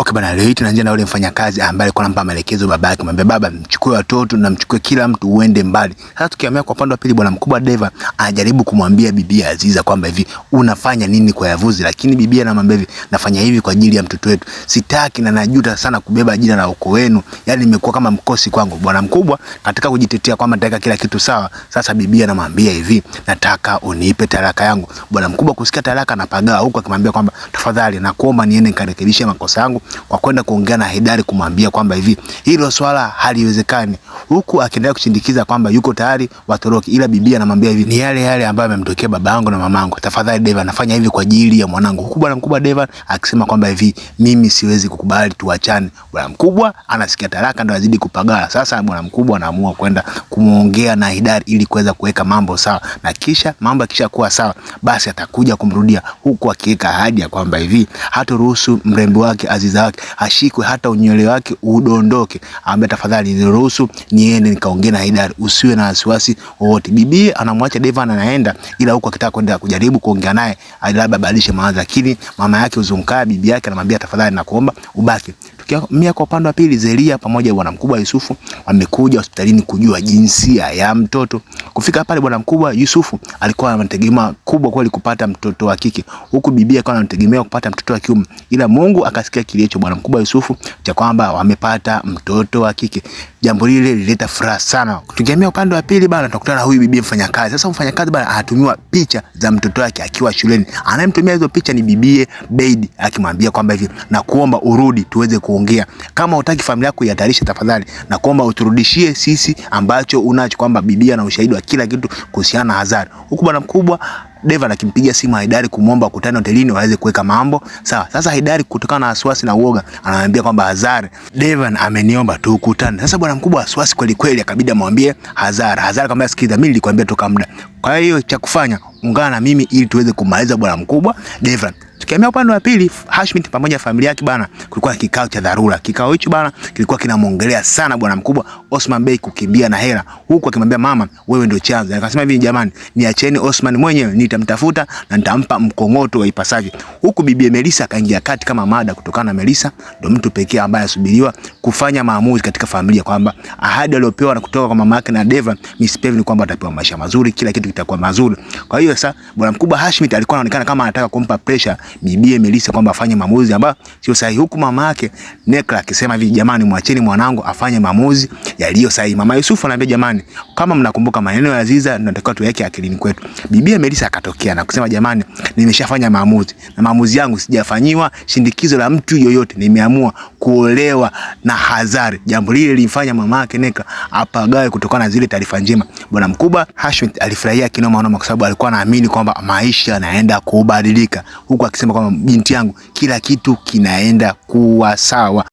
Okay bana, leo hii tunaanza na yule mfanyakazi ambaye alikuwa anampa maelekezo baba yake, mwambie baba, mchukue watoto na mchukue kila mtu uende mbali. Sasa tukihamia kwa upande wa pili, bwana mkubwa Deva anajaribu kumwambia bibi Aziza kwamba hivi unafanya nini kwa Yavuzi, lakini bibi anamwambia hivi, nafanya hivi kwa ajili ya mtoto wetu, sitaki na najuta sana kubeba jina la ukoo wenu, yani nimekuwa kama mkosi kwangu. Bwana mkubwa katika kujitetea kwamba nataka kila kitu sawa, sasa bibi anamwambia hivi, nataka unipe talaka yangu. Bwana mkubwa kusikia talaka anapagaa huko akimwambia kwamba tafadhali nakuomba niende nikarekebishe makosa yangu kwa kwenda kuongea na Haidari kumwambia kwamba hivi hilo swala haliwezekani, huku akiendelea kushindikiza kwamba yuko tayari watoroke, ila bibi anamwambia hivi ni yale yale ambayo amemtokea babangu na mamangu, tafadhali Devan, nafanya hivi kwa ajili ya mwanangu. Huku bwana mkubwa Devan akisema kwamba hivi mimi siwezi kukubali tuachane. Bwana mkubwa anasikia talaka ndo azidi kupagala. Sasa bwana mkubwa anaamua kwenda kumuongea na Haidari ili kuweza kuweka mambo sawa, na kisha mambo yakishakuwa sawa, basi atakuja kumrudia, huku akiweka ahadi ya kwamba hivi hataruhusu mrembo wake Aziza wake ashikwe hata unywele wake udondoke. Ambaye tafadhali niruhusu niende nikaongee na Haidari, usiwe na wasiwasi wowote. Bibi anamwacha Devan anaenda, ila huku akitaka kwenda kujaribu kuongea naye labda abadilishe mawazo, lakini mama yake uzunkaa, bibi yake anamwambia tafadhali, nakuomba ubaki. Tukihamia kwa upande wa pili, Zeria pamoja bwana mkubwa Yusufu wamekuja hospitalini kujua jinsia ya mtoto. Kufika pale, bwana mkubwa Yusufu alikuwa anategemea kubwa kweli kupata mtoto wa kike, huku bibi alikuwa anategemea kupata mtoto wa kiume, ila Mungu akasikia kilio cha bwana mkubwa Yusufu cha kwamba wamepata mtoto wa kike. Jambo lile lilileta furaha sana. Tukihamia upande wa pili bana, tunakutana na huyu bibi mfanyakazi. Sasa mfanyakazi bana anatumiwa picha za mtoto wake akiwa shuleni. Anayemtumia hizo picha ni bibie Beidi, akimwambia kwamba hivi nakuomba urudi tuweze kuongea. Kama hutaki familia yako ihatarishe, tafadhali nakuomba uturudishie sisi ambacho unacho, kwamba bibia na ushahidi wa kila kitu kuhusiana na Hazari. Huku bwana mkubwa Devan akimpigia simu Haidari kumwomba akutane hotelini waweze kuweka mambo sawa. Sasa Haidari kutokana na wasiwasi na uoga anamwambia kwamba Hazari, Devan ameniomba tukutane. Sasa bwana mkubwa wasiwasi kweli kweli, akabidi amwambie Hazari. Hazari akamwambia sikiza, mimi nilikwambia toka muda, kwa hiyo cha kufanya ungana na mimi ili tuweze kumaliza bwana mkubwa Devan. Tukihamia upande wa pili, Hashmit pamoja na familia yake bana, kulikuwa na kikao cha dharura. Kikao hicho bana kilikuwa kinamuongelea sana bwana mkubwa Osman Bey kukimbia na hela, huku akimwambia mama, wewe ndio chanzo. Akasema hivi, jamani, niacheni Osman mwenyewe, nitamtafuta na nitampa mkongoto wa ipasavyo. Huku bibi Melissa akaingia kati kama mada, kutokana na Melissa ndio mtu pekee ambaye asubiriwa kufanya maamuzi katika familia, kwamba ahadi aliyopewa na kutoka kwa mama yake na Deva Miss Pevin kwamba atapewa maisha mazuri, kila kitu kitakuwa mazuri. Kwa hiyo sasa bwana mkubwa Hashmit alikuwa anaonekana kama anataka kumpa pressure bibie Melissa kwamba afanye maamuzi ambayo sio sahihi, huku mama yake Nekla akisema hivi, jamani, mwacheni mwanangu afanye maamuzi yaliyo sahihi. Mama Yusufu anaambia, jamani, kama mnakumbuka maneno ya Aziza, tunatakiwa tuweke akilini kwetu. Bibie Melissa akatokea na kusema, jamani, nimeshafanya maamuzi na maamuzi yangu sijafanyiwa shindikizo la mtu yoyote, nimeamua kuolewa na Hazari. Jambo lile lilimfanya mama yake Nekla apagawe kutokana na zile taarifa njema. Bwana mkubwa Hashim alifurahia kinoma noma, kwa sababu alikuwa anaamini kwamba maisha yanaenda kubadilika, huku akisema kwamba binti yangu, kila kitu kinaenda kuwa sawa.